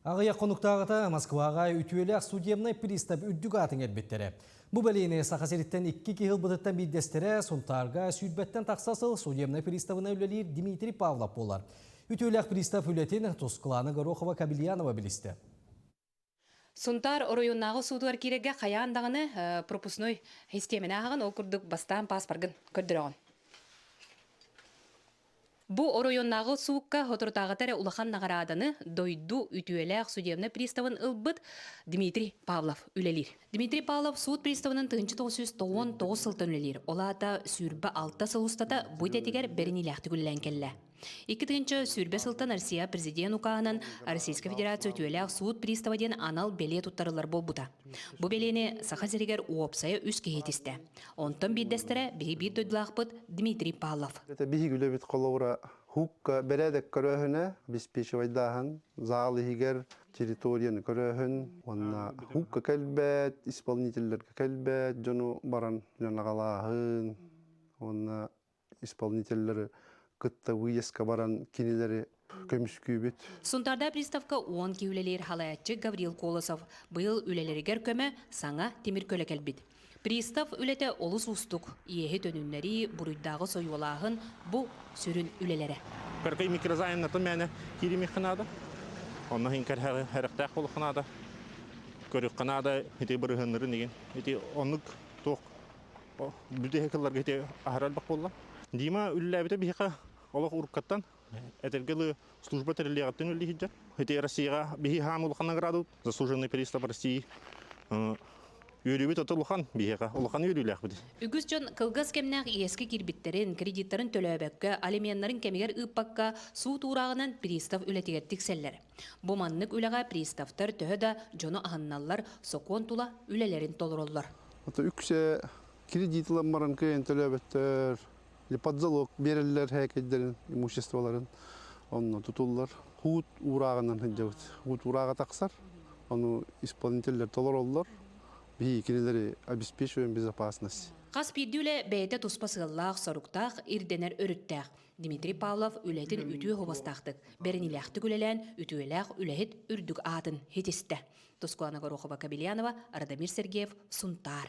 Аҕыйах хонуктааҕыта Москваҕа үтүөлээх судебнай пристав үрдүк аатын эрбиттэрэ. Бу бэлиэни Саха сириттэн икки киһи ылбытыттан биирдэстэрэ Сунтаарга сүүрбэттэн тахса сыл судебнай приставынан үлэлиир Дмитрий Павлов буолар. Үтүөлээх пристав үлэтин Тусклана Горохова-Кабельянова билистэ. Сунтаар оройуоннааҕы суутугар киирэргэ хайаан даҕаны пропускной систиэмэни ааһаҕын, ол курдук бастаан пааспаргын көрдөрөҕүн. Бу оройуоннааҕы суукка соторутааҕыта эрэ улахан наҕарааданы дойду үтүөлээх судебнай приставын ылбыт Дмитрий Павлов үлэлиир. Дмитрий Павлов суут приставынан 1999 сылтан үлэлиир. Ол аата 26 сыл устата бу идэтигэр бэриниилээхтик үлэлээн кэллэ. 2020 сылтан Россия президент укааһынан Российскай Федерация үтүөлээх суут пристава диэн анал бэлиэ туттарыллар буолбута. Бу бэлиэни Саха сиригэр уопсайа үс киһи итистэ. Онтон биирдэстэрэ биһи биир дойдулаахпыт Дмитрий Павлов. Это биһиги үлэбит холобура хукка бэрээдэк көрөөһүнэ, обеспечивайдааһын, зал иһигэр территорияны көрөөһүн, уонна хукка кэлбэт, исполнителлэргэ кэлбэт дьону баран дьон уонна исполнителлэри кытта выездка баран кинилэри көмүскүүбүт. Сунтаарда приставка 10 киһи үлэлиир халаяччы Гаврил Колосов быйыл үлэлэригэр көмө саҥа тимир көлө кэлбит. Пристав үлэтэ олус уустук. Иэһи төнүннэрии, буруйдааҕы сойуолааһын бу сүрүн үлэлэрэ. Кыркый микрозаймнатын мээнэ кииримиэххэ наада. Онно иһин хэрэхтээх буолуохха наада. Көрүөххэ наада ити бырыһыаннарын игин. Ити оннук туох бүтэһик сылларга ити аһара элбэх буолла. Дима үлэлээбитэ биһиэхэ олох уруккаттан этэргэ дылы служба тэриллиэҕиттэн үлэлии сылдьар. Ити Россияҕа биһи хаам улахан награда заслуженный пристав России үөрүүбүт ото улахан биһиэхэ улахан үөрүүлээхпит. Үгүс дьон кылгас кэмнээх иэскэ киирбиттэрин, кредиттарын төлөөбөккө, алименнарын кэмигэр ыыппакка суут уурааҕынан пристав үлэтигэр тиксэллэр. Бу маннык үлэҕэ приставтар төһө да дьону аһынналлар, сокуон тула үлэлэрин толороллор. Ото үксэ кредит ылан баран кыайан төлөөбөттөр, или под залог биэрэллэр һээкэйдэрин, имуществоларын онно тутуллар. Хуут уурааҕынан сылдьабыт. Хуут уурааҕа тахсар, ону исполнителлэр толороллор, биһиги кинилэри обеспечиваем безопасность. Хас биирдии үлэ бэйэтэ туспа сыаллаах-соруктаах, ирдэнэр өрүттээх. Дмитрий Павлов үлэтин үтүө хобостаахтык, бэриниилээхтик үлэлээн, үтүөлээх үлэһит үрдүк аатын ситистэ. Тускулана Горохова-Кобельянова, Радомир Сергеев, Сунтаар.